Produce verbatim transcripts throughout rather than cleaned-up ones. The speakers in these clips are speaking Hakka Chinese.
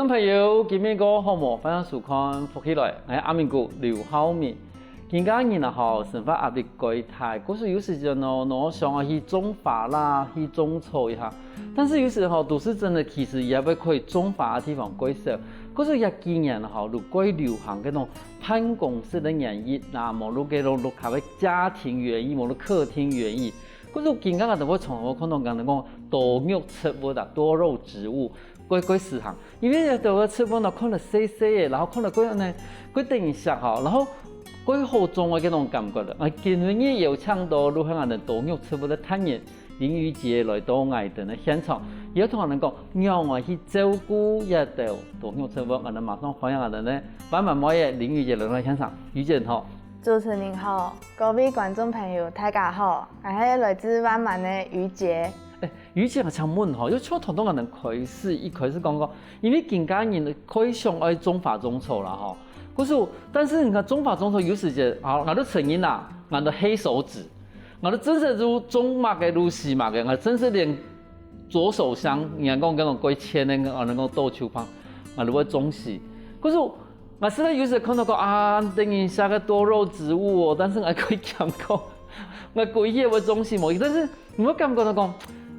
朋友，今晡日過好無？歡迎收看《福氣來》，𠊎係阿明哥劉浩明。今下人啊吼，生活壓力過大，故所有時節呢，𠊎想愛去種花啦，去種草一下。但是有時吼，都市真的其實也會可以種花个地方過少。故所這幾年吼，就過流行該種辦公室个園藝啊，無就該種屋下个家庭園藝，無就客廳園藝。故所今下就會常常看到人講多肉植物啊，多肉植物，過過時行。 因為這兜个植物呢，看了細細个，然後看了過恁呢，過得人惜吼，然後過好種个該種感覺了。啊，今晡日邀請到就係𠊎等多肉植物个達人林雨潔來到𠊎等个現場，也同𠊎等講，仰般去照顧這兜多肉植物。𠊎等馬上歡迎𠊎等个萬滿妹仔林雨潔來到現場。雨潔好。主持人好，各位觀眾朋友，大家好，𠊎係來自萬滿个雨潔。欸，雨潔啊，請問吼，就像頭先𠊎等開始，一開始講講，因為今下人開始想愛種花種草啦吼，故所，但是你看種花種草有時節，好，𠊎都承認啦，𠊎都黑手指，𠊎都真實就種麼个就死麼个，𠊎真實連左手香，人家講該種過纖个，𠊎能講倒手旁，𠊎都會種死。故所 𠊎實在有時看到講啊，等一下个多肉植物哦，但是𠊎會感覺，𠊎歸夜會種死無，但是你會感覺到講，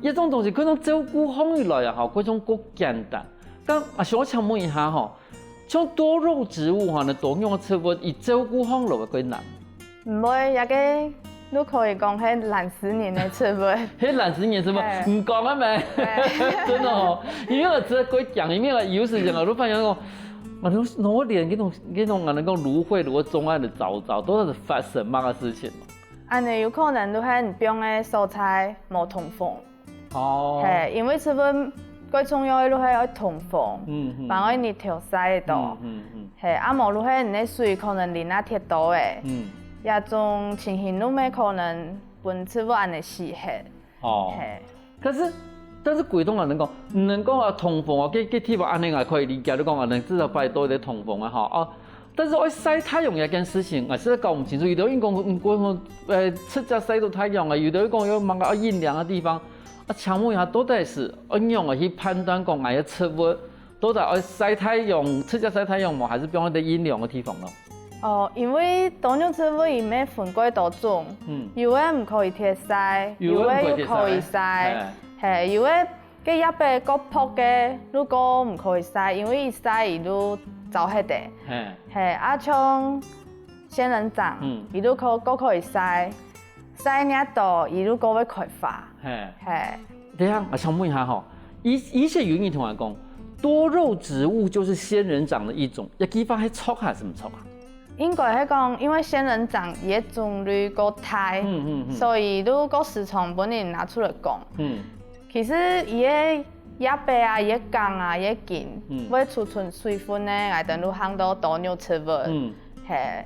這種東西可能照顧起來啊，吼，可能較簡單。但啊，想請問一下吼，像多肉植物吼，你多肉植物，佢照顧起來會較難？毋會，這个都可以講係懶尸人个植物。係懶尸人植物，嘿。毋講啊咩？嘿。真的哦，因為𠊎真个過講，因為𠊎有時間𠊎都發現講， 啊，你，你連該種，該種啊，人講蘆薈、蘆薈種啊，你早早都係發生麼个事情嘛？恁呢有可能就係你放个所在無通風。哦。嘿，因為植物最重要个就係愛通風，嗯，嗯。還愛日頭曬得到。嗯，嗯，嗯。嘿，啊無就係你个水可能淋啊忒多了，嗯。這種情形就乜可能分植物恁呢死忒。哦。嘿。 但是，但是歸棟啊，人講，毋能講啊，通風啊，這，這地方恁呢𠊎可以理解，你講啊，能至少擺多一點通風啊，吼，哦。但是愛曬太陽這件事情，𠊎實在搞毋清楚。有兜人講，嗯，過，呃，直接曬到太陽啊，有兜人講愛麼个愛陰涼个地方。啊，請問一下，到底係愛仰般去判斷講𠊎个植物 到底愛曬太陽，直接曬太陽無，還係放在陰涼个地方咯？哦，因為多肉植物佢乜分幾多種，嗯。有个毋可以忒曬，有个毋可以忒曬。有个又可以曬。嘿。嘿，有个該葉仔較薄个，就較毋可以曬，因為佢曬佢就燥忒个。嘿。嘿，啊像仙人掌，嗯。佢就較，較可以曬。 曬熱到佢就較會開花。嘿。嘿。等一下，𠊎想問一下吼，以，以前有人同𠊎講，多肉植物就是仙人掌的一種，這句話係著還係毋著啊？應該係講，因為仙人掌佢个種類較大，嗯，嗯，嗯。所以就較時常分人拿出來講。嗯。其實佢个葉仔啊，佢个梗啊，佢个根，嗯。會儲存水分呢，𠊎等就喊做多肉植物。嗯。嘿。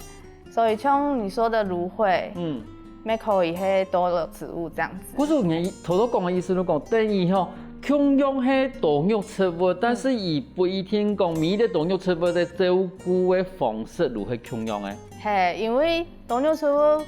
所以像你說的蘆薈，嗯。乜可以係多肉植物這樣子。故所你頭頭講个意思，就講等於吼，共樣係多肉植物，但是佢不一定講每一個多肉植物个照顧个方式就係共樣个。嘿，因為多肉植物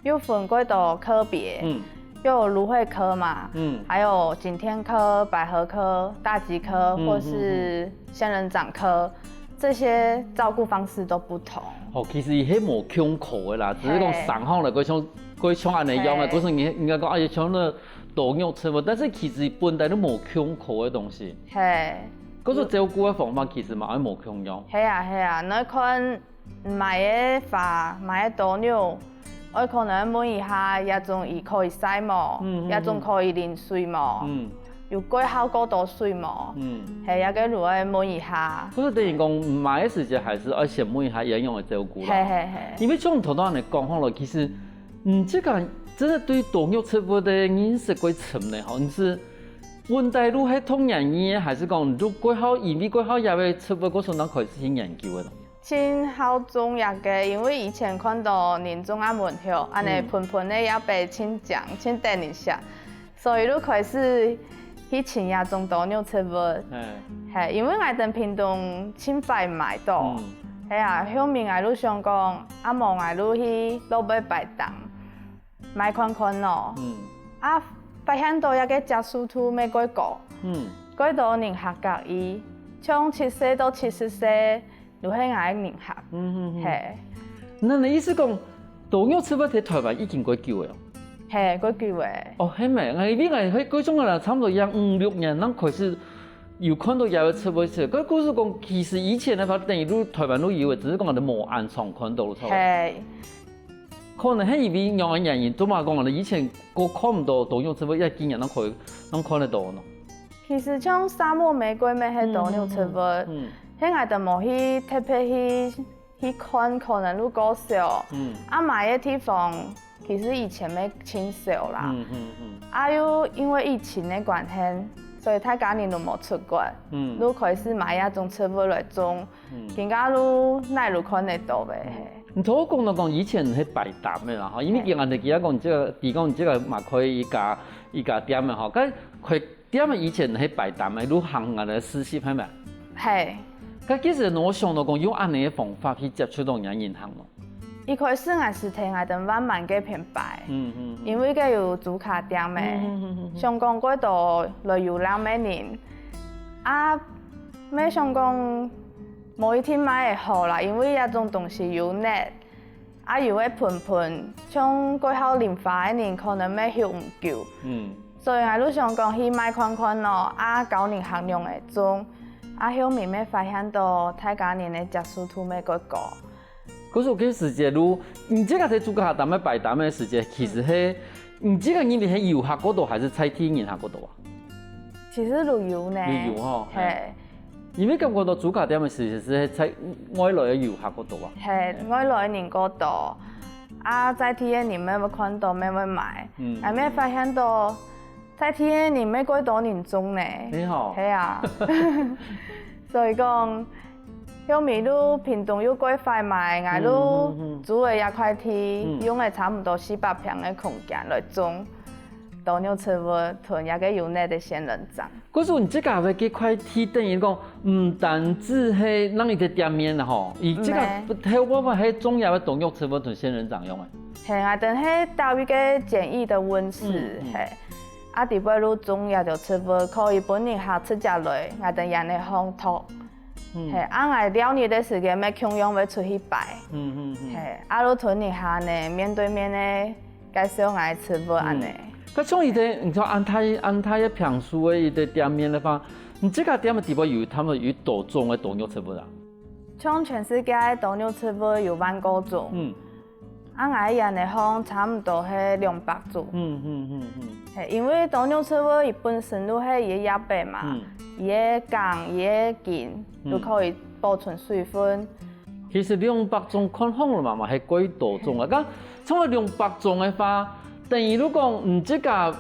又分幾多科別，嗯。又有蘆薈科嘛，嗯。還有景天科、百合科、大戟科，嗯，或是仙人掌科，嗯，嗯。 這些照顧方式都不同。哦，其實佢係無共科个啦，只是講，嘿，生出來過像，過像恁呢樣个，嘿。故所你，你應該講，啊，佢像該多肉植物，但是其實本來就無共科个東西。嘿。故所照顧个方法其實嘛，也無共樣。係啊，係啊，你看買个花，買个多肉， 愛可能問一下，這種佢可以曬無？嗯，嗯，嗯。這種可以淋水無？嗯。有過好過多水無？嗯。係，這个就愛問一下。故所等於講，買个時節還係愛先問一下，仰般个照顧啦。嘿，嘿，嘿。因為像頭頭恁呢講好了，其實，嗯，這個真的對多肉植物个認識過深呢，吼，你係問題就係童年个，還係講你就過好，因為過好這个植物，故所正開始去研究个呢？ 盡好種這个，因為以前看到人種啊門口，恁呢，嗯，盆盆个葉仔盡靚，盡得人惜，所以就開始去尋這種多肉植物。嗯。嘿，因為𠊎等屏東盡快買到。嗯。係啊，後面𠊎就想講，啊無𠊎就去路尾擺攤 買看看咯。嗯。啊，發現到這个接受度乜過高，嗯，過多人客佮意，像七歲到七十歲，都係𠊎个人客。嗯嗯嗯。係。該你意思講，刀肉植物在臺灣已經幾久了哦？係，幾久了。哦，係咩？𠊎以為𠊎係該種个啦，差毋多也五六年，正開始有看著這个植物个。該故所講，其實以前个話，等於都臺灣都有个，只係講𠊎等無恁常看著咯。係。可能係因為仰般个原因，做麼个講𠊎等以前過看毋著刀肉植物，這今年正可以，正看得著呢？其實像沙漠玫瑰乜係刀肉植物，嗯，嗯，嗯。係𠊎等無去特別去，去看，可能都過少。嗯。啊，買个地方其實以前乜盡少啦。嗯嗯嗯。啊，又因為疫情个關係，所以大家人都無出國，嗯。都開始買這種植物來種。 嗯。今下都哪都看得著个。嗯。你頭講到講以前係擺攤个啦，吼，因為今下你今下講這个，比如講這个嘛開一家，一家店个吼，該開店个以前係擺攤个，都行人个市集係無？係。該其實𠊎想到講用恁樣个方法去接觸到人家人行咯。一開始𠊎係在𠊎等萬巒該片擺，嗯嗯嗯。因為該有豬跤店个，嗯嗯嗯嗯嗯。想講過多來遊覽个人，啊， 乜想講無一定賣會好啦，因為這種東西有熱，啊又會噴噴，像蓋好淋花个人可能乜翕毋久。嗯。所以𠊎就想講去賣看看咯，啊教人客仰仔種，啊後尾乜發現到大家人个接受度乜蓋高。 故所該時節就，你這个在豬跤店个擺攤个時節，其實係，你這个認為係遊客較多，還係在地人客較多啊？其實都有呢。都有吼，係。係。因為感覺到豬跤店个時節係在外來个遊客較多啊。係，外來人較多，啊在地个人乜會看到，乜會買，嗯。啊乜發現到 在地个人乜蓋多人種呢。係吼。係啊。所以講，後尾就屏東又蓋快賣，𠊎就，嗯，嗯，嗯。租了一塊地，嗯。用了差毋多四百坪个空間來種多肉植物同這个有機个仙人掌。故所你這个个這塊地等於講，毋單止係讓你个店面啦吼，你這个，嗯。頭擺係種這个多肉植物同仙人掌用个。 係，𠊎等係搭一个簡易个溫室，嗯，嗯。係。啊，底背就種這兜植物，可以分人客直接來，𠊎等也能烘托。嗯。係，啊，𠊎尞日个時間，乜共樣會出去擺。嗯，嗯，嗯。係，啊，就同人客呢，面對面个介紹𠊎个植物恁呢。嗯。該像你个，你像恁大，恁大个坪數个一个店面个話，你這个店个底背有，他們有多種个多肉植物啊？像全世界个多肉植物有萬過種。嗯。 啊，𠊎个園仔項差毋多係兩百種。嗯，嗯，嗯，嗯。係，因為多肉植物佢本身就係佢个葉仔嘛，嗯。佢个梗，佢个根，嗯。就可以保存水分。其實兩百種看項了嘛，嘛係幾多種啊。嗯。該像兩百種个話，等於就講，嗯，這个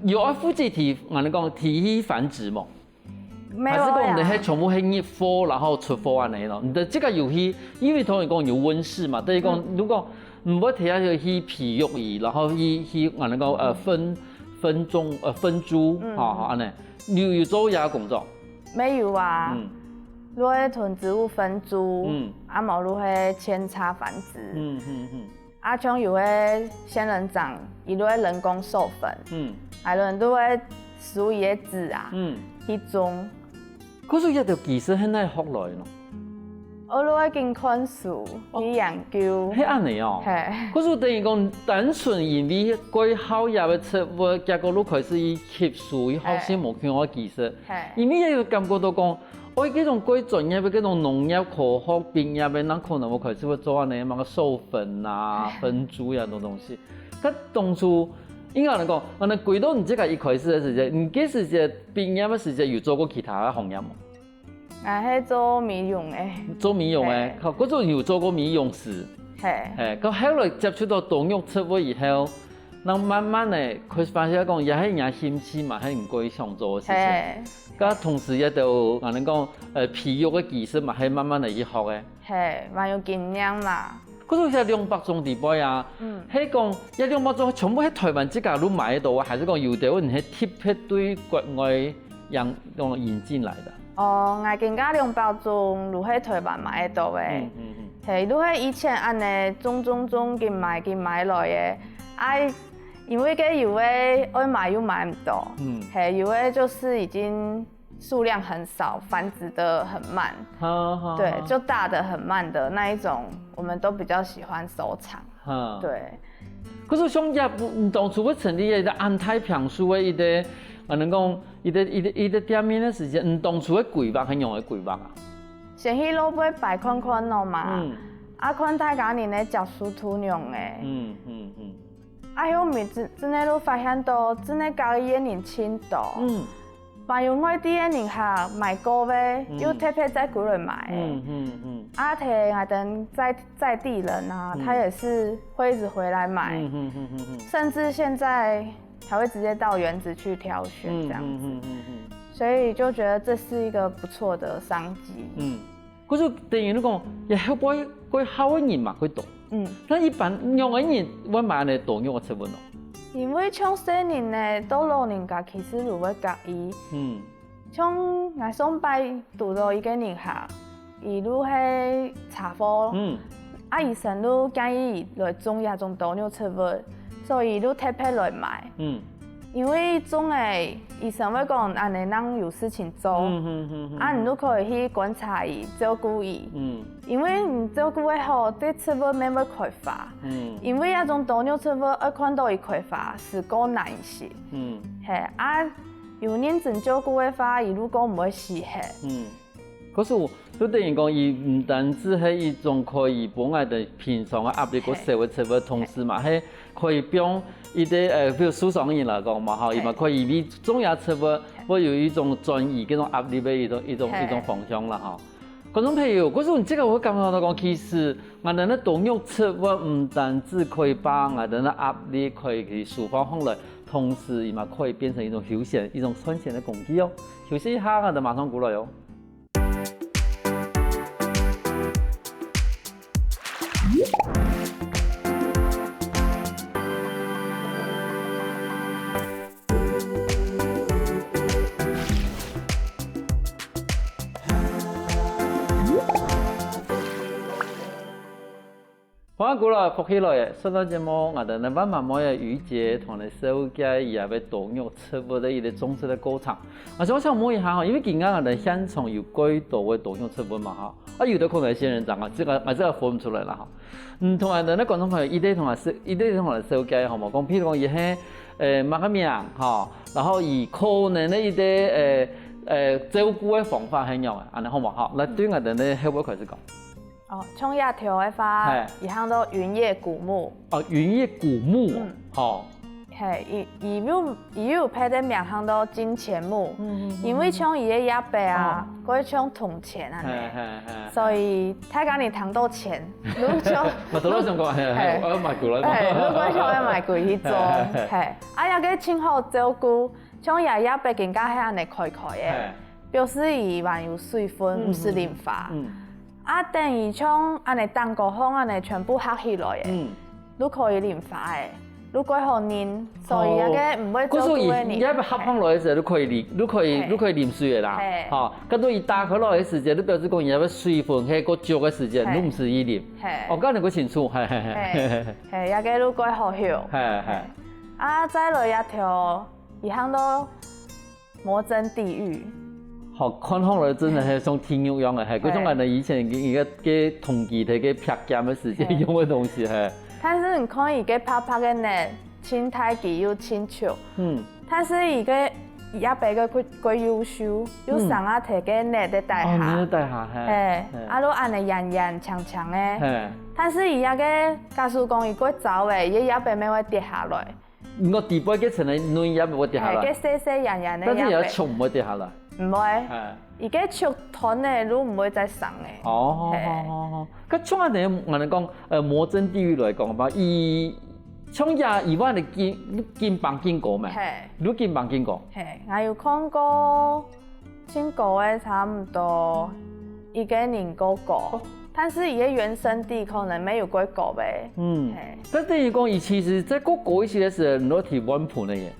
有愛負責提，𠊎等講提去繁殖無？ 沒有啊。還係講你係全部係入貨，然後出貨恁呢咯？你个這个遊戲，因為頭先講有溫室嘛，等於講，嗯。如果毋會提下去，去培育佢，然後去，去，啊，那個，呃，分，分種，呃，分株，嗯。哈，哈，恁呢。你有，有做這个工作？沒有啊。嗯。就係同植物分株，嗯。啊，無就係扦插繁殖。嗯，嗯，嗯。 啊，像有个仙人掌，佢就會人工授粉，嗯。𠊎等就會收佢个籽啊，嗯。去種。可是這兜技術係哪學來个呢？𠊎就會緊看書，哦。去研究。係恁呢哦。係。可是等於講，單純因為蓋好這个植物，結果就開始去吸收，去學習無共樣个技術。係。係。因為也有感覺到講， 哦，這種蓋專業个，這種農業科學畢業个，那可能𠊎開始會做恁呢，麼个授粉啊、分株啊，這種東西。該當初，應該來講，可能歸到你這个一開始个時節，你該時節畢業个時節有做過其他个行業無？𠊎係做美容个。做美容个，係。好，或者有做過美容師。係。係，到後來接觸到多肉植物以後， 那慢慢个，開始發現講，也係人家興趣嘛，係你過去想做个事情。係。該同時也都，𠊎等講，呃，培育个技術嘛，係慢慢个去學个。係，還有經驗啦。可是這兩百種底背啊，嗯。係講，這兩百種全部係臺灣自家都買得到啊，還是講有兜人係特別對國外引，講引進來个？哦，𠊎今个兩百種都係臺灣買得到个。嗯，嗯，嗯。係，都係以前恁呢，種種種，緊買緊買來个。啊， 因為該有个愛買又買毋到，嗯。係，有个就係已經数量很少，繁殖的很慢，哈哈哈。对，就大的很慢的那一种，我们都比较喜欢收藏。哈。对。可是像也不，你当初會成立一个恁大坪數个一个，啊，能讲一个一个一个店面个時間，你当初个规劃係仰个规劃啊？先去路尾擺看看咯嘛。嗯。啊，看大家人个接受度仰个。嗯嗯嗯。啊，後面真真个都發現到，真个佮意个人真多。嗯。 嘛有外地个人客買過个，嗯。又特別再過來買个。嗯嗯嗯。啊，提𠊎等在在地人啊，嗯。他也是會一直回來買。嗯嗯嗯嗯嗯。甚至現在還會直接到園子去挑選這樣子。嗯嗯嗯嗯嗯。所以就覺得這是一個不錯的商機。嗯。 可是等於你講，也後背過後个人嘛，會多。嗯。但一般仰个人會買恁多肉个植物哦？因為像細人仔到老人家，其實就會佮意。嗯。像𠊎上擺堵到一個人客，佢就係車禍。嗯。啊，醫生就建議佢來種這種多肉植物，所以佢就特別來買。嗯。 因為種个醫生會講，恁呢正有事情做，嗯哼哼哼。啊，你就可以去觀察佢，照顧佢。嗯。因為你照顧个好，這植物乜會開花。嗯。因為這種多肉植物愛看到佢開花，係較難一些。嗯。係，啊，有認真照顧个話，佢就較毋會死忒。嗯。 可是有，就等於講，佢毋單止係一種可以分𠊎等平常个壓力較少个植物，同時嘛，係可以放一個，呃，比如受傷个人來講嘛，吼，佢嘛可以為種這植物，會有一種轉移這種壓力个一種，一種，係。一種方向啦，吼。觀眾朋友，可是你這個會感覺到講，其實𠊎等个多肉植物毋單止可以把𠊎等个壓力可以去舒放下來，同時佢嘛可以變成一種休閒、一種賺錢个工具哦。休息一下，𠊎等馬上過來哦。 歡迎過來，福氣來了！上段節目，𠊎等个萬巒妹仔雨姐同你紹介佢个多肉植物个一個種植个過程。啊，想想問一下吼，因為今日𠊎等現場有幾多个多肉植物嘛吼，啊，有个可能仙人掌啊，這個，啊，這個分毋出來啦吼。嗯，同𠊎等个觀眾朋友，一個同𠊎紹，一個同𠊎紹介好無？講，譬如講，佢係，呃，麼个名吼，然後佢可能个一個，呃，呃，照顧个方法係仰仔，恁呢好無？好，來，對𠊎等个後背開始講。 哦，像這條个話，係。佢喊做雲葉古木。哦，雲葉古木哦，嗯。吼。係，佢，佢有，佢有別个名喊做金錢木，嗯，嗯，嗯。因為像佢个葉仔啊，哦。會像銅錢恁呢，係，係，係，係。所以大家你聽到錢，就像，嘛，都想講，係，係，係。𠊎愛買過來。係，就會想愛買過去種，係，係，係。係。啊，這個盡好照顧，像這葉仔更加係恁呢開開个，係。表示佢還有水分，嗯，毋係淋花。嗯，嗯。 啊，等佢像恁呢頂高項恁呢全部合起來个，嗯。就可以淋花个，就蓋好認，所以該個毋會做久个人。哦。故所佢，佢合放落个時節，就可以淋，就可以，係。就可以淋水个啦。係。吼，該到佢打開來个時節，就表示講佢个水分係較足个時節，係。就毋使去淋。係。哦，恁呢較清楚，係，係，係。係，係，該個就蓋好用。係，係。啊，再來一條，佢喊做 魔針地獄。好，看起來真个係像地獄樣个，係，係。就像𠊎等以前个，个，个同居个，个壁間个時節，係。用个東西，係。但是你看佢个白白个呢，盡大支又盡粗。嗯。但是佢个葉仔个較，較優秀，又，嗯。生啊在个泥个底下。哦，泥个底下，係。係，係。啊，就恁呢圓圓長長个。係。但是佢該個，假使講佢較燥个，佢个葉仔乜會跌下來。 毋過底背該層个嫩葉會跌下來。係，該細細圓圓个葉仔。但是佢个竹毋會跌下來。毋會。係。佢个竹斷了，就毋會再生了。哦，係。好，好，好。該像恁呢，𠊎等講，呃，魔針地獄來講吧，佢像這以外个金，金榜金過咩？係。有金榜金過？係，𠊎有看過 盡高个差毋多一個人較高，哦。但是佢个原生地可能乜有較高个。嗯。係。但等於講，佢其實在較高一些个時候，你都提換盆个耶。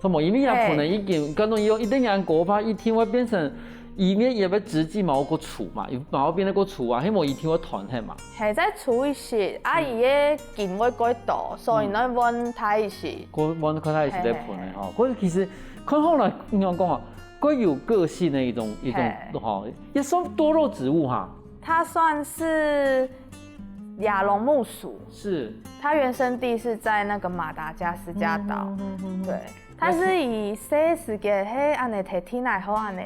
什麼？因為佢盆个已經，係。感覺用一定樣高个話，一定會變成，因為佢个直徑嘛較粗嘛，有嘛會變得較粗啊，係無一定會斷忒嘛。係，再粗一些，啊，嗯。佢个根會較多，所以你愛換大一些。嗯。換，換較大一些个盆个吼。係，係，係。可是其實看好來，你講啊，个有个性的一种一种嘿哈，也算多肉植物哈。它算是亚龙木属，是，它原生地是在那个马达加斯加岛。嗯嗯嗯嗯对，它是以細時節係恁呢提天來好恁呢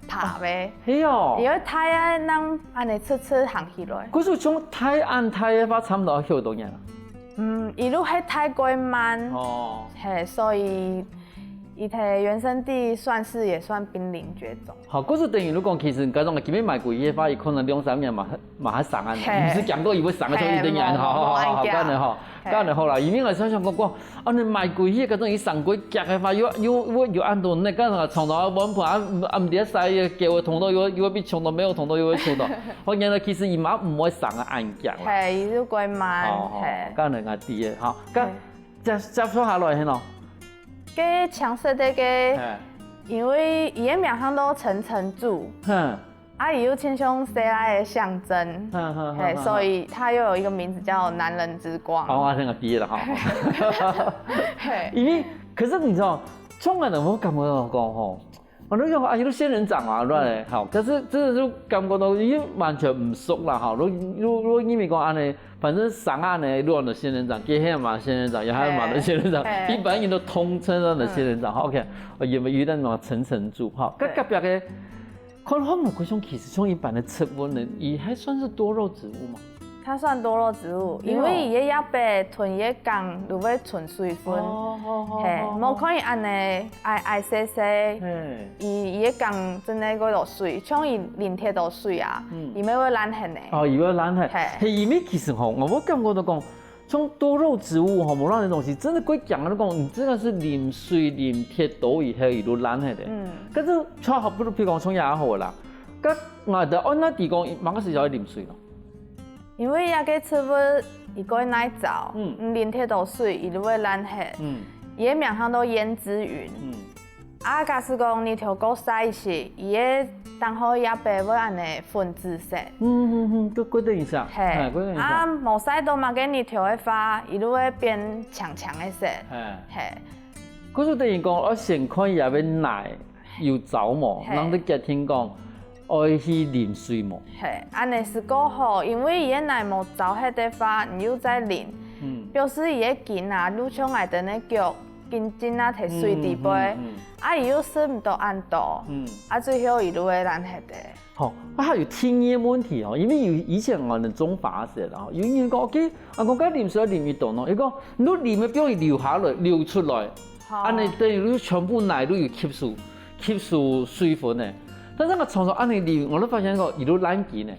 爬呗，嘿哦，因為太陽能恁呢直直行起來。可是从太暗太的话，差不多要多年了。嗯，一路係太過慢，哦，嘿，所以一个原生地算是也算濒临绝种。好，可是等于如果其实你刚刚今天买过一些话，可能两三年嘛，马上上岸了，嘿不是讲过以为上个就一定嘿然，好好好好，没没干了哈，嘿干了后来，因为我想想讲讲，啊，你买过一些，可能一上过脚的话，又又又又按到那个什么，冲到碗盘啊，啊，唔得晒，给我捅到又又被冲到，没有捅到又会冲到，我原来其实伊妈唔会上个按脚啦。嘿，一路过慢，好好，嘿，干了啊，第一，好，干嘿接接下来嘿喏，个青色的个，哎，因为伊个名上都沉沉住，哼，啊，伊又亲像西来的象征，哼哼嘿，所以它又有一个名字叫男人之光。好，我听个第一了哈。嘿，因为可是你知道，从来的我感觉到讲吼，我都讲啊，伊都仙人掌啊，对不对？好，可是真的是感觉到已经完全唔熟了哈。如如如果因为讲安尼，反正上岸呢，乱的仙人掌，给黑马仙人掌，也还有马的仙人掌，嘿一般人都通称乱的仙人掌。好，OK，我原本有点那种沉沉住哈。跟对隔壁的，看看木瓜熊其实像一般的植物呢，也还算是多肉植物嘛。它算多肉植物，对哦因为伊个叶白同伊个梗都会存水分。哦，好好嘿，无可以安尼矮矮细细，嘿。伊伊个梗真的个落水，像伊淋忒多水啊嗯，伊咪会烂忒呢。哦，伊会烂嘿。嘿嘿，因为其实吼，我感觉到讲，像多肉植物吼，无那些东西，真的会讲的讲，你真的是淋水淋忒多以后，伊都烂嘿的。嗯，可是像好，比如比如讲像也好啦，个我的哦，那地讲，蛮个时候要淋水咯。因为伊个植物伊个耐燥，嗯嗯，淋忒多水，伊就会烂忒。嗯伊个名上都胭脂云。嗯啊，假使讲日头过晒时，伊个当好叶白会安尼粉紫色。嗯嗯嗯，过过等一下，嘿哎，过等一，啊，下，无晒到嘛个日头个话，伊就会变青青个色。哎，嘿，可是等于讲，我先看伊个奶有燥无，嘿人就决定讲，爱去淋水无。嘿，安尼是过好，因为伊个奶无燥忒个话，你又再淋，嗯表示伊个根啊，就像矮等个脚，紧紧啊，摕水底背，嗯啊，伊又食毋到恁多，嗯。啊，最后伊就会烂忒个。好，啊，还有第二个问题哦，因为有以前我们种花时啦，有人讲，OK，啊，讲该淋水要淋一段咯，伊讲，你淋个不要流下来，流出来，好安尼等于你全部奶都有吸收，吸收水分呢。但是我常常安尼淋，我都发现讲，伊都烂根呢。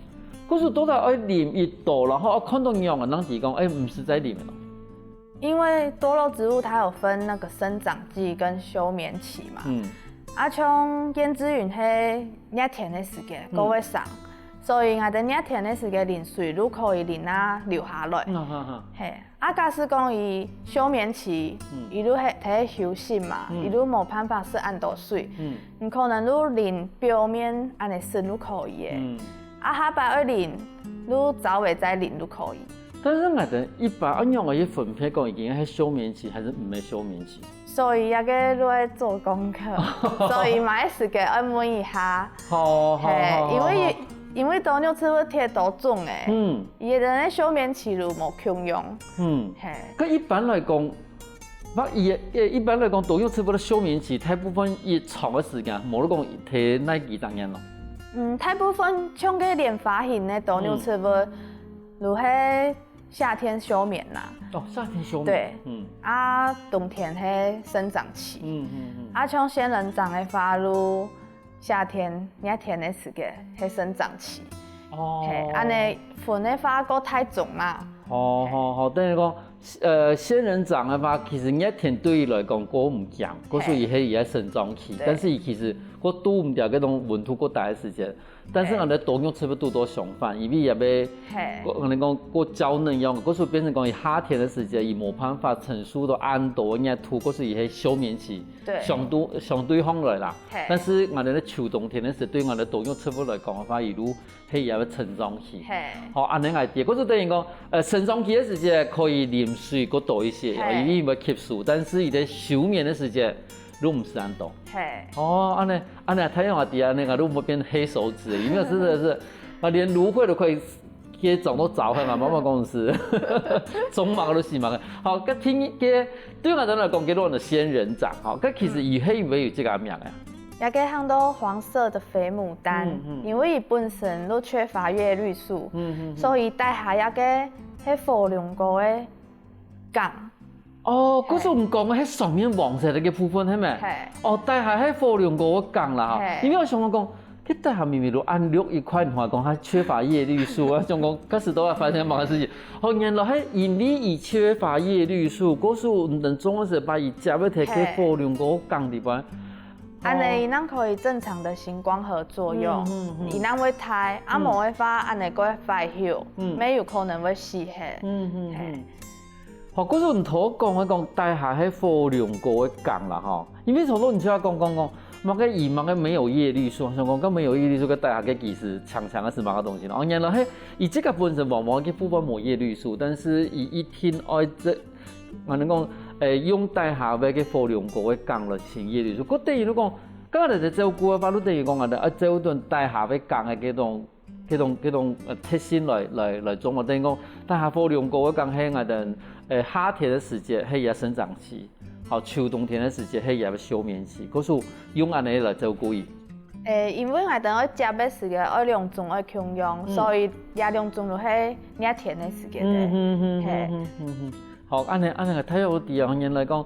可是到底爱淋一段，然后看到样个，人提讲，哎，毋使再淋了咯。因为多肉植物它有分那个生长季跟休眠期嘛。嗯，啊，像胭脂云係热天个时节，嗯佢会生，所以𠊎等热天个时节淋水，就可以淋啊流下来。嗯哈哈，嘿，啊，假使讲伊休眠期嗯，伊就係係休息嘛，嗯伊就无办法食恁多水，嗯你可能就淋表面安尼食就可以个。嗯。啊，下擺愛淋，就朝尾再淋就可以。但是𠊎等一般恁样个去分别讲，已经系休眠期还是毋系休眠期？所以這个就愛做功課，所以買時間愛問一下。好好嘿，好，因為好因為多肉植物忒多種誒，嗯佢个休眠期就無共樣。嗯，嘿，該一般來講，不，一一般來講，多肉植物个休眠期大部分一長个時間，無論講忒哪幾十年咯。嗯，大部分像个蓮花型个多肉植物，就係夏天休眠啦。哦，夏天休眠。對嗯啊，冬天係生長期。嗯嗯嗯。啊，像仙人掌个話，就夏天、熱天个時間係生長期。哦，嘿，安尼分个話，過大種啦。好好好，等於講，呃，仙人掌个話，其實熱天對佢來講，過毋強，過所以係佢个生長期，對但是佢其實過堵毋掉該種溫度過大个時間。但是嘿𠊎等多肉植物堵到相反，因為也被嘿，過，可能講過嬌嫩樣，過所以變成講，佢夏天个時間，佢無辦法承受到恁多个熱度，過所以係休眠期，對相對相對上來啦。嘿但是𠊎等个秋冬天个時，對𠊎等多肉植物來講个話，佢就 係也會成長期。嘿，好，安尼𠊎知，故所等於講，呃，成長期个時節可以啉水過多一些，嘿因為會吸收，但是佢个休眠个時節，都毋使恁多。嘿。哦，恁呢，恁呢，太陽阿弟恁呢，都會變黑手指，因為真的是，啊，連蘆薈都可以，可以長到爪痕啊，媽媽講是，種麼个都係麼个。好，該聽个，對𠊎等來講，叫做仙人掌，好，該其實以後也有這个名啊。這个喊做黃色的肥牡丹，嗯，嗯。因為佢本身都缺乏葉綠素，嗯，嗯，嗯。所以底下這个係火龍果个梗。 哦，故所你講个係上面黃色个部分，係無？嘿。哦，底下係火龍果个梗啦，吼。嘿。因為𠊎想講，佢底下明明都恁綠一塊，你還講佢缺乏葉綠素，𠊎想講，該係到底發生麼个事情？哦，原來係因為佢缺乏葉綠素，故所你等種个時候，把佢接个忒个火龍果梗裡背。嘿。恁呢，佢正可以正常的行光合作用，嗯，嗯，嗯。佢正會大，啊，嗯。無个話，恁呢个會壞忒，嗯。乜有可能會死忒。嗯，嗯，嘿。嗯。 好，故所你頭講个講，底下係火龍果个梗啦，吼。因為頭先你就講講講，麼个以麼个沒有葉綠素，想講該沒有葉綠素，該底下个其實強強个係麼个東西呢？哦，原來係，佢這个本身黃黃个部分無葉綠素，但是佢一定愛這，𠊎等講，誒，用底下个个火龍果个梗來尋葉綠素。該等於你講，剛剛在照顧个話，你等於講啊，啊，照顧底下个梗个這種 這種，這種，呃，特性來，來，來種嘛。等於講，底下火龍果个梗係𠊎等，呃，夏天个時節係佢个生長期，好，秋冬天个時節係佢个休眠期，故所用恁呢來照顧佢。誒，因為𠊎等愛接个時節，愛兩種愛共用，嗯。所以這兩種就係熱天个時節个。嗯，嗯，嗯，嘿。嗯，嗯，嗯，嗯。好，恁呢，恁呢，大家有知啊，原來講，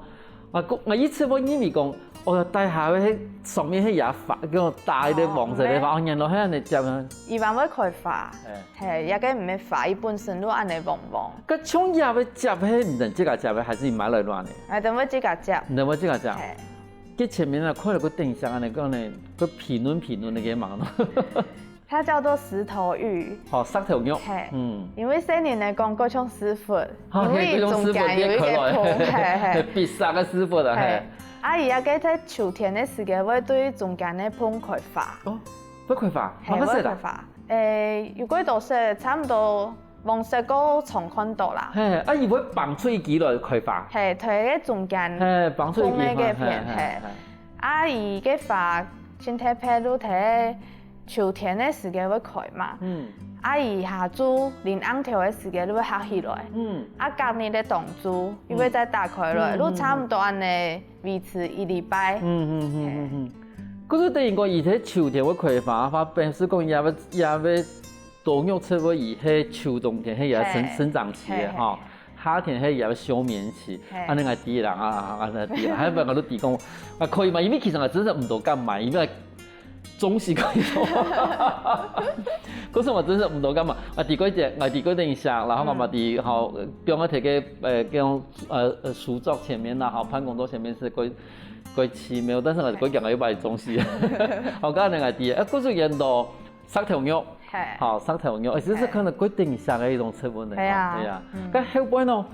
啊，我，我一直會認為講，哦，底下个係上面係佢个花，叫大个黃色个花，哦，哦，原來係恁呢接啊。一般會開花。嘿。 嘿，這个毋係花，佢本身就恁呢黃黃。該像這个接係你等自家接个，還係你買來亂个？𠊎等會自家接。你等會自家接？嘿。該前面啊，看到个丁香恁呢，講呢，个皮嫩皮嫩个嘛。它叫做石頭芋。好，石頭芋。嘿，嗯。因為細人仔講，過像屎窟，啊，因為中間有一个縫，嘿，過像屎窟裂開來。嘿，嘿。必殺个屎窟啊，嘿。嘿。啊，佢這个在秋天个時節會對中間个縫開花。哦，會開花？嘿，麼个色啊？會開花。 誒，有幾多色，差毋多黃色个常看到啦。嘿，啊，佢會放出一支來開花。嘿，在該中間，嘿，放出一支，縫个片，嘿，嘿，嘿。嘿。啊，佢个花真特別，就在秋天个時節會開嘛。嗯。啊，佢下晝臨暗頭个時節就會合起來。嗯。啊，隔日个當晝又會再打開來，嗯，嗯，就差毋多恁呢維持一禮拜。嗯，嗯，嗯，嗯，嗯。嘿。故所等於講，佢在秋天會開花，花，表示講，佢會，佢會 多肉植物佢係秋冬天，係佢生，嘿。生長期个吼，嘿，嘿。夏天係佢个休眠期。嘿。恁呢𠊎知啦，啊，啊，恁呢知啦。還有𠊎都知講，啊，可以嘛？因為其實𠊎真係毋多敢買，因為總係可以做。可是𠊎真係毋多敢買，啊，知過一點，啊，知過等一下，然後𠊎嘛知，嗯。吼，放在這个，呃，這種，呃，呃，書桌前面啦，吼，辦公桌前面係過，過奇妙，但是𠊎過講个又買東西。好，剛才𠊎知，啊，故所原來 石頭肉，嘿。好，石頭肉，欸，其實可能規定下个一種植物呢，嘿啊，吼，對啊。嗯。該後背呢？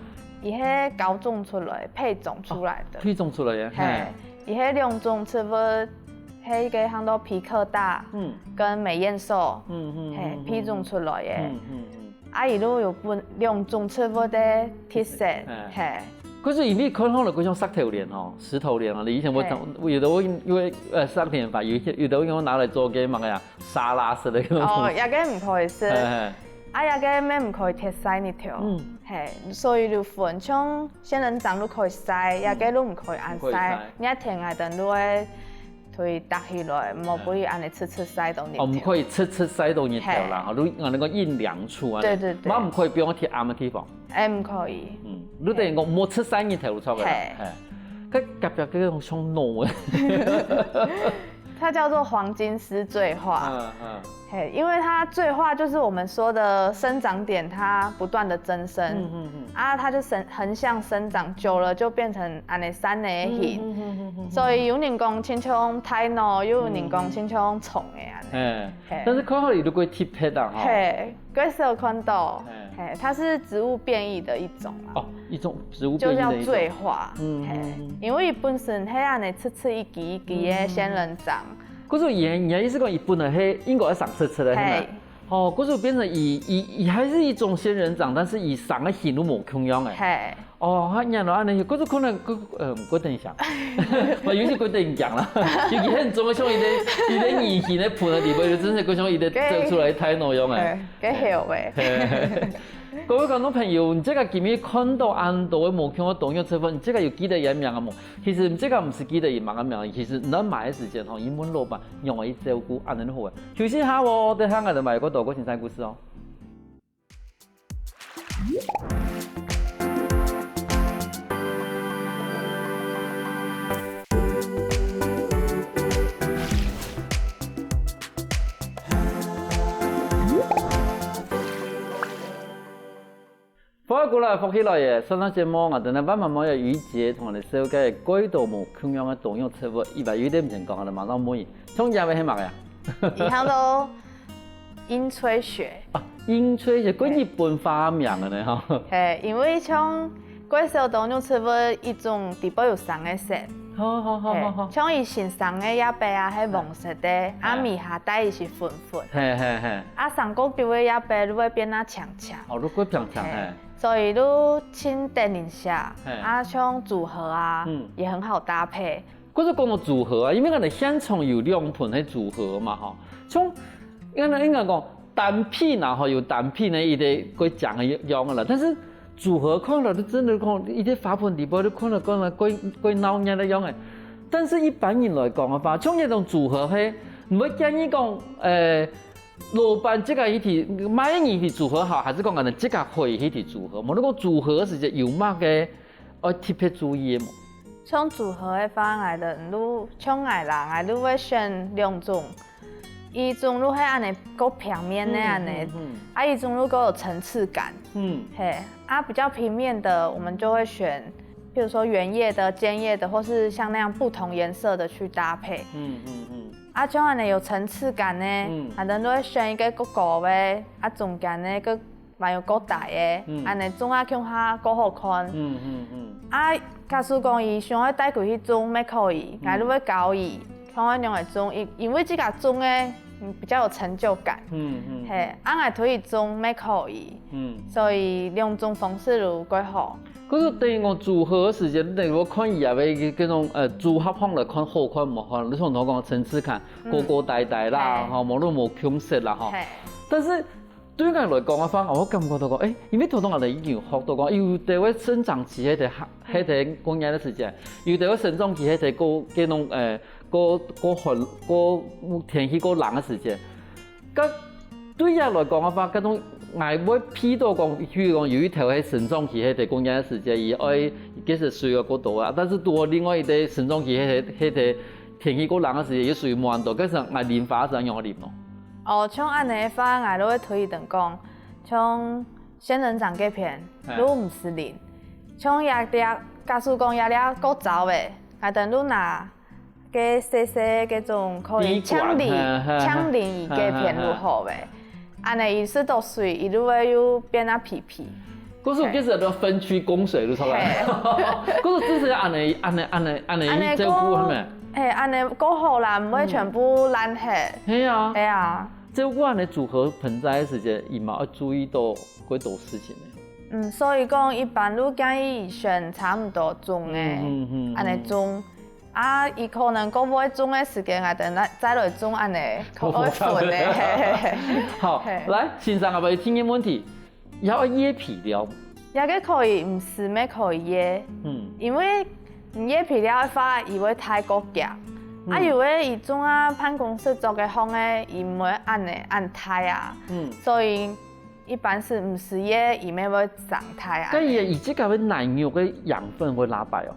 佢係交種出來，配種出來个。哦，配種出來个，嘿。嘿。佢係兩種植物，係一个喊做皮克大，嗯。跟美燕瘦，嗯，嗯，嘿，嗯，嗯，配種出來个。嗯，嗯，嗯。啊，佢就有分兩種植物个特色，嘿。嘿。可是因為看好了，就像石頭蓮吼，石頭蓮啊，你以前我講，嘿。有的我因為，呃，石頭蓮吧，有一些，有的我拿來做个麼个呀， 沙拉式个那種。哦，這个毋可以食。嘿，嘿。啊，這个乜毋可以忒曬日頭。嗯。嘿，所以就分，像仙人掌就可以曬，嗯。這个就毋可以恁曬。毋可以曬。熱天𠊎等就會推搭起來，莫分佢恁呢直直曬到日頭。哦，毋可以直直曬到日頭啦，嘿。吼，就，啊，那個陰涼處啊。對，對，對。嘛毋可以放忒暗个地方。欸，毋可以。嗯，你等於講莫直曬日頭就著个啦。嘿。嘿。該隔壁該種像腦个。 它叫做黃金絲醉花。嗯，嗯。嘿，因為它醉花就是我們說的生長點，它不斷地增生，嗯，嗯，嗯。啊，它就生，橫向生長，久了就變成恁呢山个形。嗯，嗯，嗯，嗯，嗯。所以有人講親像大腦，又有人講親像蟲个恁呢。嗯。嘿。但是看好佢都幾特別啊，吼。嘿。 較少看到，嘿。嘿，它是植物變異的一種啊。哦，一種植物變異的一種。就叫醉花，嗯，嘿，嗯，嗯。因為佢本身係恁呢直直一支一支个仙人掌。嗯。可是你，你的意思講，佢本來係應該係生直直个，係無？嘿。哦，故所變成佢，佢，佢還係一種仙人掌，但是佢生个形都無共樣欸。係。哦，佢原來恁樣，故所可能，呃，毋過等一下，有些過等講啦，尤其很重个，像一個，一個圓形个盤个裡背，就真係過像一個走出來大腦樣欸。係，該曉欸。各位觀眾朋友，你這個今日看到恁多个無共个多肉植物，你這個有記得佢个名啊無？其實這個毋使記得佢麼个名，其實你買个時間吼，你問老闆，仰般去照顧，恁樣就好欸。休息下哦，等下𠊎兜買過多過精彩故事哦。 福氣來，福氣來耶！上段節目啊，𠊎等个萬巒妹有一節同𠊎等紹介个蓋多無共樣个多肉植物，以外有一點毋曾講，𠊎等馬上問佢，像這位係麼个啊？佢喊做英吹雪。啊，英吹雪，蓋日本花名个呢，吼。係，因為像蓋少多肉植物一種底背有生个色，好，好，好，好，好。係，像佢新生个葉仔啊，係黃色个，啊，尾下帶佢係粉粉。係，係，係。啊，生過久个葉仔就會變啊青青。哦，就會青青，係。係。所以就盡得人惜，係。啊，像組合啊，嗯。也很好搭配。 故所講到組合啊，因為𠊎等現場有兩盆係組合嘛吼，像，應該，應該講單品啊吼，有單品个一個蓋靚个樣个啦，但是組合看了就真的講，一個花盆底背就看了，看了蓋，蓋鬧熱个樣欸。但是一般人來講个話，像這種組合係，你會建議講，呃，老闆自家去提，買个人去組合好，還是講𠊎等自家可以去提組合？無你講組合个時節有麼个 愛特別注意个無？像組合个話，𠊎等就，像𠊎啦，𠊎就會選兩種。一種就係恁樣較平面个恁樣，嗯，嗯，嗯。啊，一種就較有層次感。嗯。係，啊，比較平面的，我們就會選，譬如說圓葉的、尖葉的，或是像那樣不同顏色的去搭配。嗯，嗯，嗯。啊，像恁樣有層次感个，嗯。𠊎等就會選一個較高个，啊，中間个較 還有較大个，嗯。恁樣種啊共下較好看。嗯，嗯，嗯。啊，假使講佢想愛帶歸去種，乜可以，嗯。𠊎就會教佢，像恁樣來種，因，因為自家種个，嗯，比較有成就感。嗯，嗯，係，嗯。啊，𠊎推佢種，乜可以。嗯。所以兩種方式就蓋好。可是等於講組合个時節，等於講看佢个該種，呃，組合方來看好看無看，你像頭講層次感，嗯。高高低低啦，係。吼，無論無共色啦，吼。係。但是 對𠊎來講个話，𠊎感覺到講，欸，因為頭先𠊎等已經有學到講，有兜个生長期係在，係在過熱个時節，有兜个生長期係在過，該種，呃，過，過寒，過天氣過冷个時節。該對佢來講个話，該種𠊎會譬到講，譬如講有一頭係生長期係在過熱个時節，佢愛，其實水要過多啊，但是多另外一個生長期係，係在天氣過冷个時節，佢水無恁多，該時𠊎淋花係仰般淋咯？ 哦，像恁樣个話，𠊎就會推佢等講，像仙人掌該片，嘿。就毋使淋。像這粒，假使講這粒較燥个，𠊎等就拿該細細該種可以滴管，淨理，嘿，嘿，嘿。淨理佢該片就好个。嘿，嘿，嘿。恁樣佢食到水，佢就會又變啊肥肥。 故所其實愛分區供水就出來。嘿。故所這係恁樣，恁樣，恁樣，恁樣去照顧佢等。嘿，恁樣較好啦，毋會全部爛忒。嗯。係啊。係啊。照顧恁樣組合盆栽个時節，佢嘛愛注意到幾多事情呢。嗯，所以講一般就建議選差毋多種个，嗯，嗯，嗯，恁樣種。嗯。 啊，佢可能較會種个時間，𠊎等來，再來種恁樣，較會分个。好，嘿。來，先生，𠊎問第二個問題，愛葉肥料。這個可以，毋使乜可以葉。嗯。因為你葉肥料个話，佢會大較遽。嗯。啊，有个佢種啊，辦公室做个項个，佢毋會恁樣，恁大啊。嗯。所以 一般係毋使葉，佢乜會生大啊。該佢，佢自家會泥肉个養分會拉擺哦？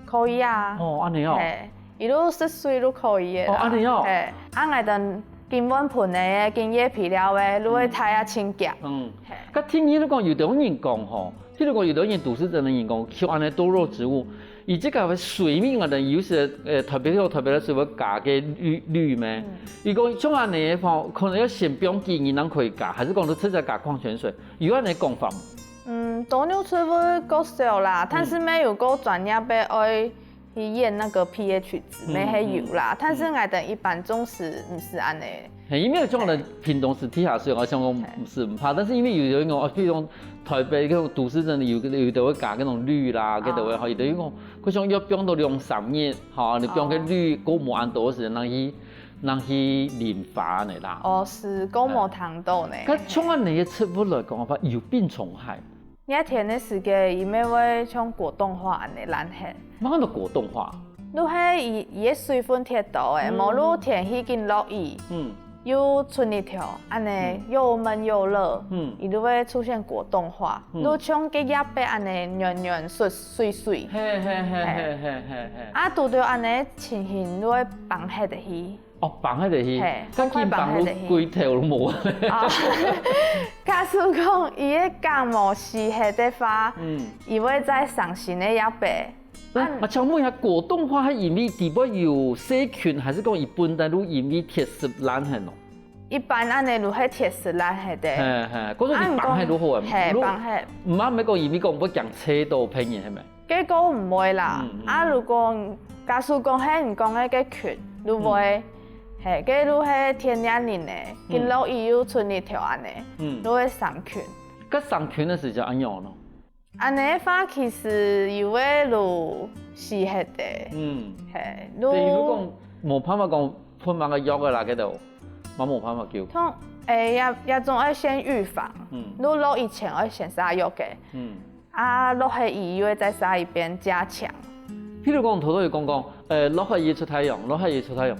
可以啊。哦，恁樣哦。嘿，佢就食水就可以个啦。哦，恁樣哦。嘿，啊，𠊎等緊換盆个，緊葉肥料个，就會大啊盡遽。嗯。嘿。該聽你講，有兜人講吼，譬如講，有兜人都市鎮个人講，像恁樣多肉植物， 佢這個个水面啊，等於有時，呃，特別有特別个水會加个氯，氯咩？嗯。佢講像恁樣个話，可能愛先放幾日正可以加，還係講就直接加礦泉水？有恁樣講法無？嗯，多肉植物較少啦，嗯。但是乜有較專業个愛去驗那個pH值，嗯，乜係有啦。嗯，嗯。但是𠊎等一般種時毋使恁樣。嘿，因為像我們屏東是地下水，我想講是毋怕，但是因為有有一種，哦，譬如講台北那種都市鎮的有有的會加那種氯啦，有的會好，有的有講，佢想要放到兩三日，吼，你放个氯過無恁多時間，讓佢讓佢蒸發呢啦。哦，是，過無聽到呢。該像恁樣个植物來講个話，有病蟲害。 熱天个時節，佢乜會像果凍花恁樣爛忒。麼个果凍花？就係佢佢个水分忒多欸，無就天氣緊落雨，嗯，又出日頭，恁樣又悶又熱，嗯，佢就會出現果凍花，就像該葉仔恁樣軟軟水水水。嘿嘿嘿嘿嘿嘿嘿。啊，拄著恁樣情形就會崩忒去。 哦，崩忒去，嘿，該緊崩就歸頭都無。啊，假使講佢个梗無死忒个話，嗯，佢會再生新个葉仔。那啊，請問一下，果凍花係因為底背有細菌，還是講佢本來就因為鐵絲爛忒咯？一般恁樣就係鐵絲爛忒个。嘿嘿，可是你崩忒就好啊，嘿，崩忒。毋係講因為講會驚吹到別人，係無？ 該个毋會啦。啊，如果假使講係你講个該菌，就會，嘿，該就係天然人个，緊落雨又出日頭恁樣，就會生菌。該生菌个時節恁樣咯。恁樣个話，其實有个就死忒个，嗯，嘿，就，比如講無辦法講噴麼个藥个啦，該度，嘛無辦法救。通，欸，也也總愛先預防，就落雨前愛先灑藥个，嗯。 啊，落忒雨又會再灑一遍加強。譬如講，頭頭有講講，呃，落忒雨出太陽，落忒雨出太陽。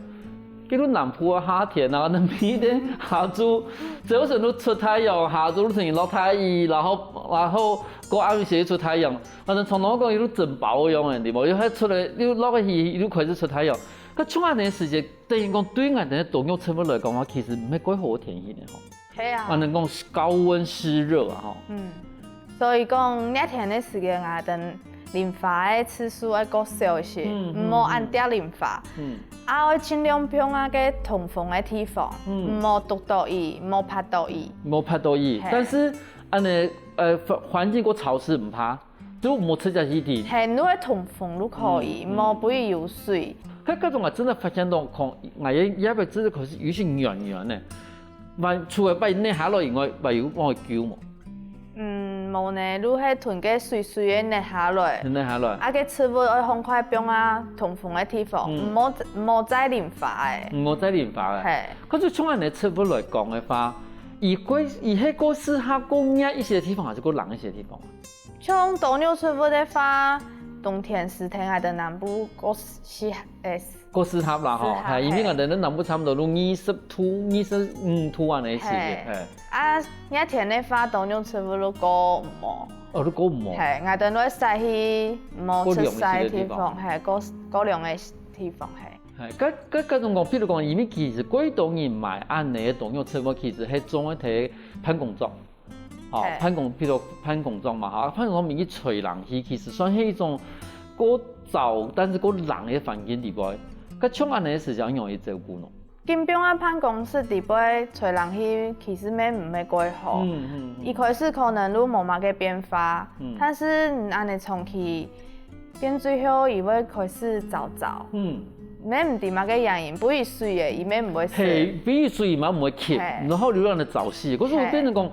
比如南部啊，夏天啊，那每天下晝，朝晨都出太陽，下晝都成落大雨，然後然後過暗時又出太陽，反正常常講又蒸包一樣个，對無？又還出來，又落个雨又開始出太陽。該像恁樣个時節，等於講對𠊎等个多肉植物來講啊，其實毋係蓋好个天氣呢吼。 係啊。恁樣講高溫濕熱啊，吼。嗯，所以講熱天个時間啊，等淋花个次數愛較少一些，嗯，毋好恁遽淋花。嗯。啊，愛盡量放啊該通風个地方，嗯，毋好涿到佢，毋好曝到佢。毋好曝到佢，嘿。但是恁樣，呃，環環境較潮濕毋怕， 就莫直接去滴。係，你愛通風就可以，嗯，莫分佢有水。該該種啊，真个發現到，看，𠊎也也會真个開始有些軟軟呢。還除了把佢捏下來以外，還有往外救無？嗯，無呢，就係同該水水个捏下來。捏下來。啊，該植物愛放快放啊，通風个地方，嗯，莫莫再淋花欸。莫再淋花欸。係。可是像恁个植物來講个話，佢過佢係過適合過熱一些个地方，還是過冷一些个地方啊？ 像多肉植物个話，冬天時節𠊎等南部較適合，欸，較適合啦吼，適合，係，因為𠊎等南部差不多都二十度、二十五度恁樣个時節，係。係。啊，熱天个話，多肉植物都較毋好。哦，都較毋好。係，𠊎等都會徙去無出曬个地方，較涼一些个地方。係，較較涼个地方，係。係，該該該種講，譬如講，因為其實蓋多人買恁樣个多肉植物，其實係種个在辦公桌。 哦，係。辦公，譬如辦公桌嘛，哈，辦公桌面去吹冷氣，其實算係一種較燥，但是較冷个環境底背。該像恁樣个時節，仰般去照顧呢？基本上辦公室底背吹冷氣其實乜毋係蓋好。嗯嗯嗯。一開始可能就無麼个變化，嗯。但是你恁樣長期 變最後佢會開始燥燥。嗯。乜毋知麼个原因，分佢水欸，佢乜毋會死。係，分佢水嘛毋會吸，係。然後流浪个燥死。可是𠊎變成講，係。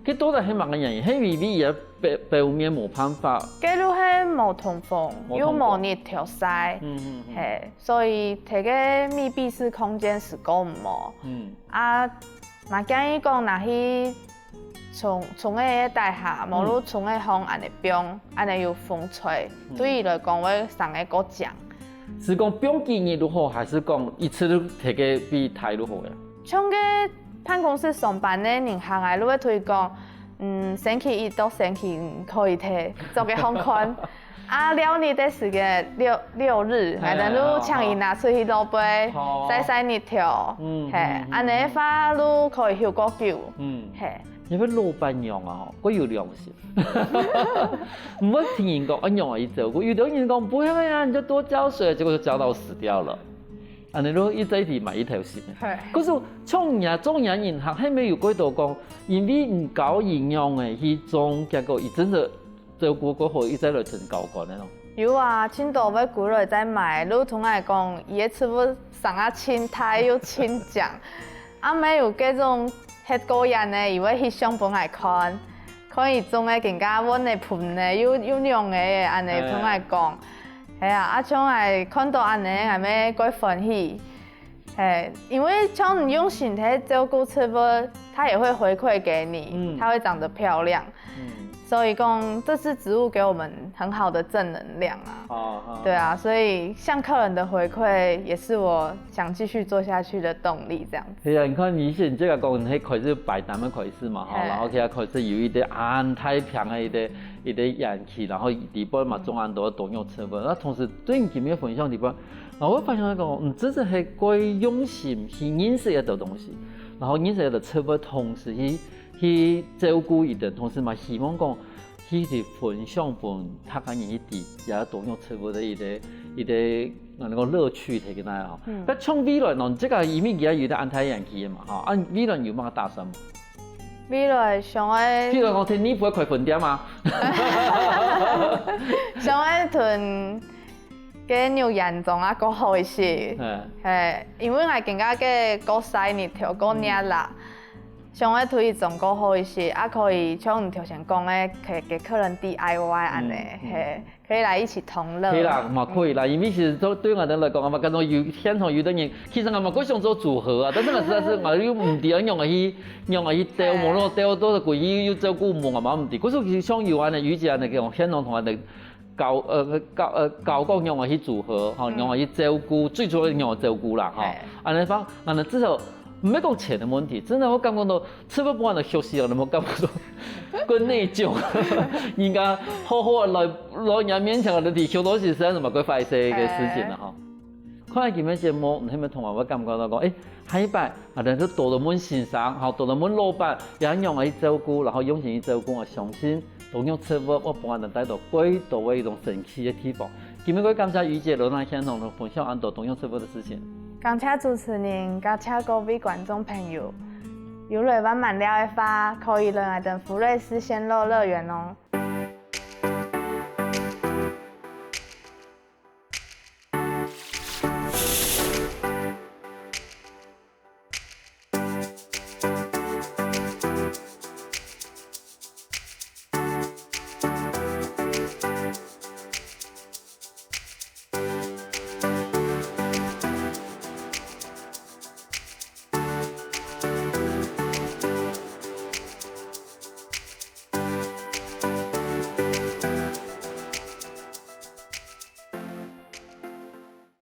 佢到底係麼个原因？係因為佢个表表面無辦法。該就係無通風，無通風。又無日頭曬，嗯嗯嗯。係，所以在該密閉式空間係較毋好。嗯。啊，嘛建議講，若去 窗窗仔个底下，無就窗仔項恁樣放，恁樣有風吹，嗯。對佢來講會生个較靚。係講放幾日就好，還係講一直都在該位待就好呀？像該辦公室上班个人客啊，就會推講，嗯，星期一到星期五可以在做个看看。 啊，尞日个時間，六六日，係，𠊎等就請佢拿出去路背，哦。曬曬日頭，嗯，係，嗯，嗯，恁樣个話就可以休較久，嗯。係。你會老闆娘啊，吼，較有良心。毋會聽人講，哎呀，佢照顧，有的人講，不會啊，你就多澆水，結果就澆到死掉了。恁樣就一直一直埋一條心。係。可是像你啊，做人客，還沒有幾多講，因為你教佢仰般去種，結果佢真的 照顧過後，佢再來同你交關个咯。有啊，盡多會歸來再買，就同𠊎講，佢个植物生啊盡大又盡靚，阿姆有該種歇過蔫仔，佢會翕相分𠊎看，看佢種个更加穩个盆仔，又又靚个恁仔分𠊎講。係啊，啊像𠊎看到恁仔，𠊎乜蓋歡喜。係，因為像你用心去照顧植物，它也會回饋給你，嗯。它會長得漂亮。嗯。所以講，這是植物給我們很好的正能量啊。哦，哦。對啊，所以像客人的回饋，也是我想繼續做下去的動力，這樣子。係啊，你看你先這個講，你開始擺攤个開始嘛，吼，嘿。然後佢開始有一個恁大片个一個一個園區，然後裡背嘛種恁多多肉植物，那同時對你今日分享裡背，然後我發現講，嗯，真係係蓋用心去認識一個東西，然後認識一個植物，同時去去照顧佢等，同時嘛希望講，去去分享分大家人去知，也多肉植物个一個一個，呃，那個樂趣在該吼。嗯。該像未來呢，這個因為佢也有一個恁大園區嘛，吼，啊未來有麼个打算無？未來想愛，譬如講，天天不會開分店嘛？想愛同該肉園種啊，過好一些。嘿。嘿，因為𠊎今个个過曬日頭，過熱啦。嗯。 想愛推廣過好一些，啊可以像你頭先講个，給給客人D I Y恁仔，嗯，嗯。嘿，可以來一起同樂。可以啦，嘛可以啦，因為其實對對𠊎等來講，啊嘛感覺有現場有的人，其實𠊎嘛過想做組合啊，但是𠊎實在是𠊎又毋知愛仰仔去仰仔去鬥，嘿。無論鬥到過去又照顧無，𠊎嘛毋知。可是其實像有恁仔，有一隻恁仔，這種現場同恁仔 教呃教呃教講仰仔去組合，吼，嗯。仰仔去照顧，最主要仰仔照顧啦，吼。嘿。恁仔講，恁仔至少毋係講錢个問題，真个𠊎感覺到，植物分𠊎休息了，你有感覺到，更內疚，人家好好來來人家面前个地球都是實在是嘛，過壞勢个事情了，嘿。吼。看今日節目，你有無同𠊎感覺到講，誒，下一擺 啊，但是多多問先生，吼，多多問老闆，也仰仔去照顧，然後用心去照顧，𠊎相信多肉植物會分𠊎等帶到更多个一種神奇个地方。今日个感謝雨姐來到現場同分享恁多多肉植物个事情。感謝主持人，感謝各位觀眾朋友。有來萬巒寮个話，可以來𠊎等福瑞斯仙樂樂園哦。